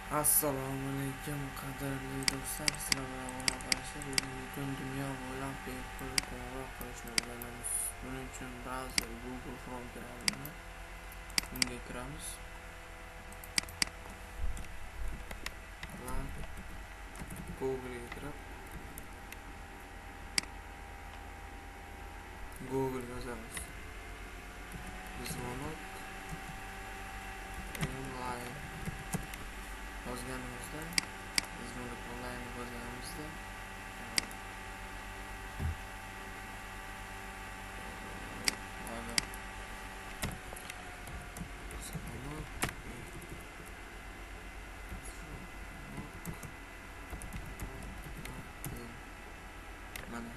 Assalomu alaykum qadrli do'stlar, sizlar bilan G'ulom Alisher. Bugun butun dunyo bo'ylab bepul qo'ng'iroq qilishni o'rganamiz. Buning uchun brauzer Google Chrome kerak bo'ladi. Unga kiramiz va Google'ga kirib Google yozamiz. Zvonok onlayn yozganimizda, zvonok onlayn yozganimizda mana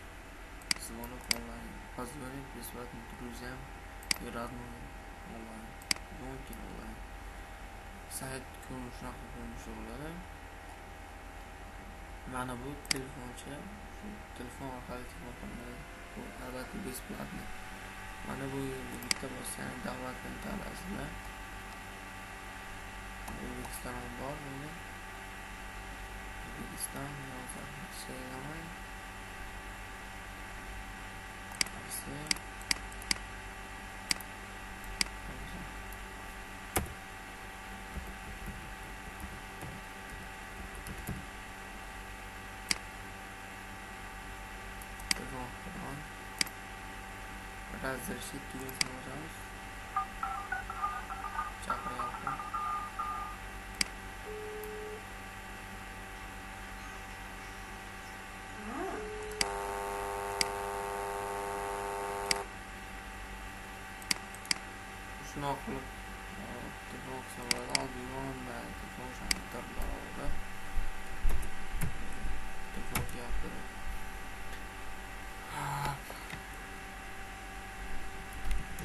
звонок онлайн, позвонить бесплатно друзьям и родным онлайн, звонки онлайн. Sayt shunaqa ko'rinishi bo'ladi. Mana bu telefoncha, telefon orqali telefon qilinadi. Bu albatta bесплатно. Mana bu yerda bitta bossangiz davlatni tanlasizlar. O'zbekiston ham bor bunda. O'zbekiston yozamiz. Rossiya. Разрешить tugmasini bosamiz. Chaqiryapti. Shunaqa qilib telefon qilsa bo'ladi. Oldin yonimda telefon o'shani telefon kelyapti.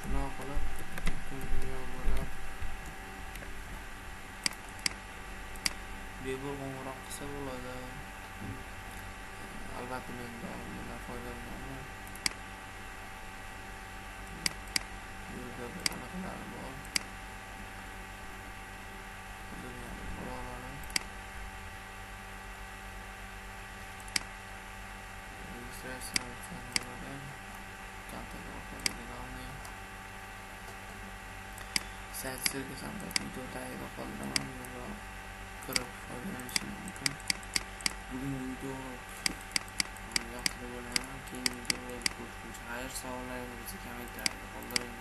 Shunaqa qilib butun dunyo bo'ylab bepul qo'ng'iroq qilsa bo'ladi. Albatta men doim bundan foydalanaman. Bu yerda anaqalari bor. Registratsiya bo'ladi. Kontakt orqali главный sayt ссылкasini video tagida qoldiraman, bemalol kirib foydalanishingiz mumkin. Bugungi video yoqdi deb o'ylayman. Keyingi videolarda ko'rishguncha xayr, savollaringizni kommentariyada qoldiring.